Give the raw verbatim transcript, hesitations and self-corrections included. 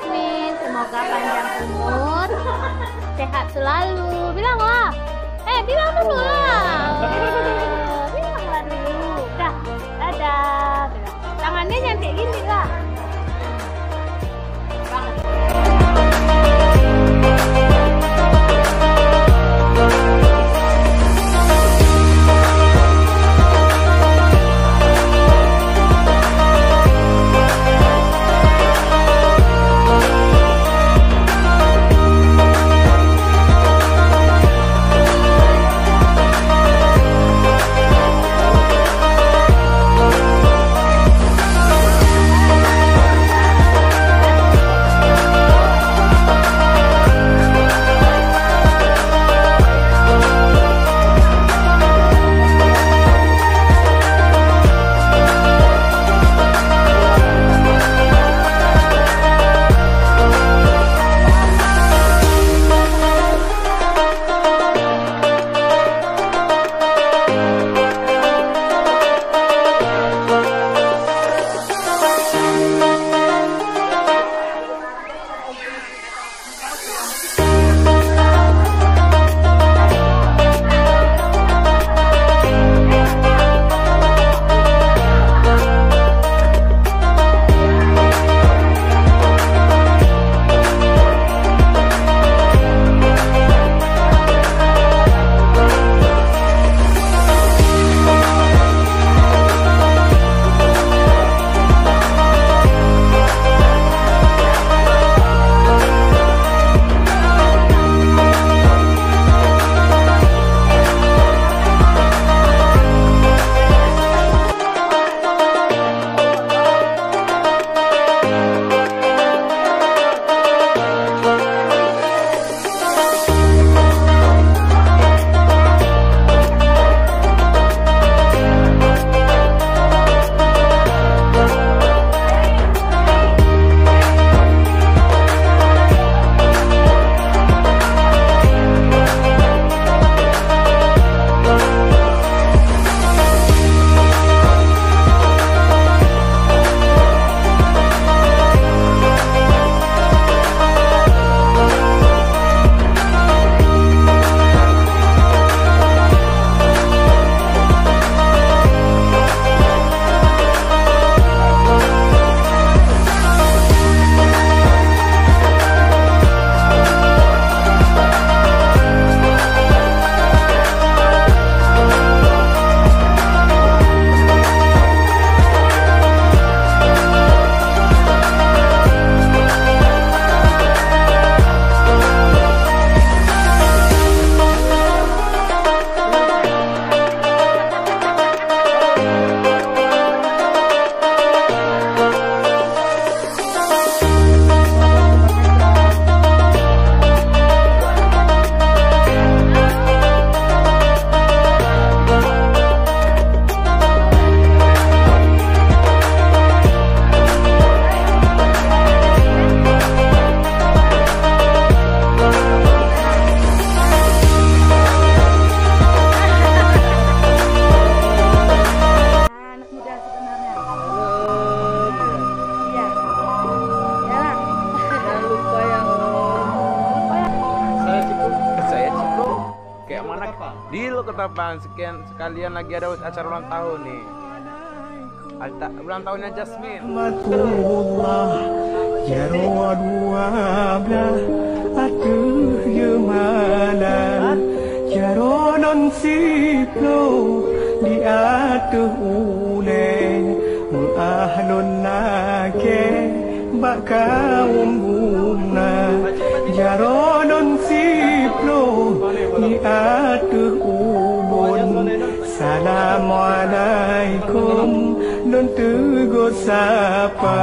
Amin. Semoga panjang umur, sehat selalu. Bilang lah. Eh, bilang dulu lah. Bilang lah dulu. Dah. Dadah. Bilang. Tangannya nyantik gini lah. Anak muda sebenarnya. Iya. Iyalah. Jangan lupa yang saya cukup, saya cukup. Kayak mana? Di Lhokseumawe Ketapang, sekian sekalian lagi ada acara ulang tahun nih. Alta-, ulang tahunnya Jasmine. Rahmatullah, jaroe dua blah ateueh jeumalan, jaroe lôn siploh di ateueh ulèe, meu'ah lôn lakèe bak kawöm guna, jaroe lôn siploh di ateueh ubon. Assalamualaikum, lôn teugöt sapa.